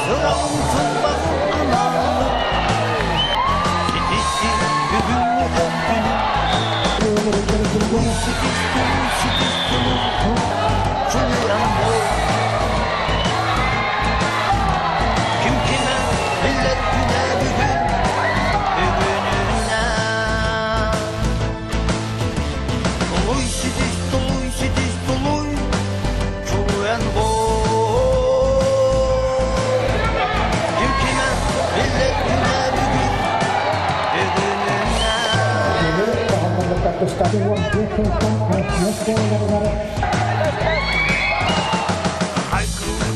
Сыралым сылбах аналлы Ситисси бүгүҥҥү эр күнүм Ситис тулуй, ситис тулуй, чулуйан буол. Ким кимэ биллэр күнэ бүгүн, бүгүнүнэ. Тулуй, ситис, тулуй, ситис, тулуй, чулуйан буол. Ким кимэ биллэр күнэ бүгүн, бүгүнүнэ.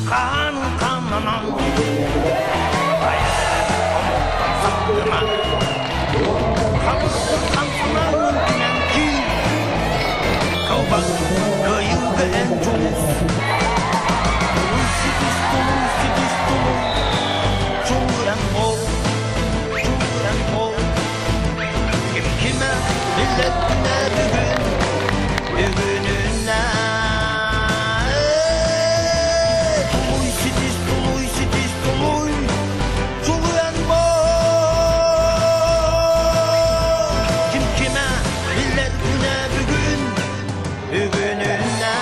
Хаанын омуктан сахтыма Хабыспыт хамсанаммын түмэн киир Кылбас кыайыыга эн дьулус Тулуй ситис, тулуй ситис, тулуй Чулуйан бол, чулуйан бол Ким кимэ биллэр күнэ бүгүн Бүгүнүнэ Тулуй ситис, тулуй ситис, тулуй Чулуйан бол Ким кимэ биллэр күнэ бүгүн Бүгүнүнэ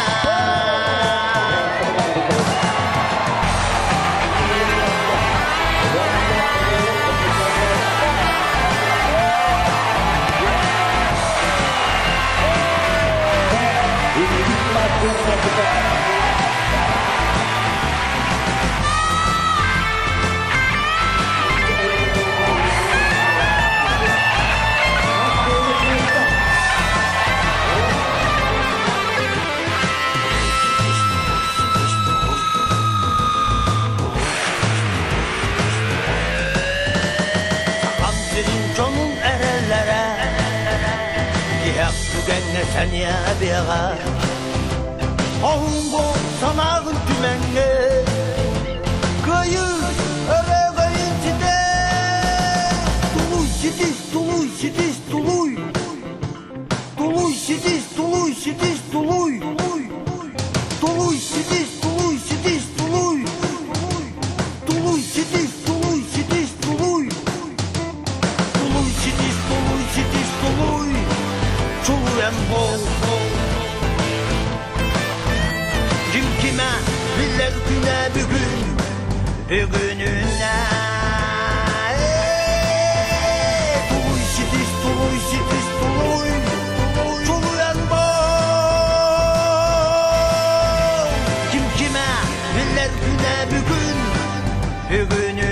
Сахам сирин дьонун эрэллэрэ Тиһэх түгэҥҥэ сэниэ биэҕэ Хоһуҥ санааҕын түмэҥҥэ Кыайыы өрөгөйүн ситэр Тулуй ситис, тулуй ситис, тулуй Тулуй ситис, тулуй ситис, тулуй Тулуй ситис, тулуй ситис, тулуй Тулуй ситис, тулуй ситис, тулуй Тулуй ситис, тулуй ситис, тулуй Чулуйан бол Ким кимэ биллэр күнэ бүгүн Бүгүнүнэ Тулуй ситис, тулуй ситис, тулуй Чулуйан бол Ким кимэ биллэр күнэ бүгүн Бүгүнүнэ.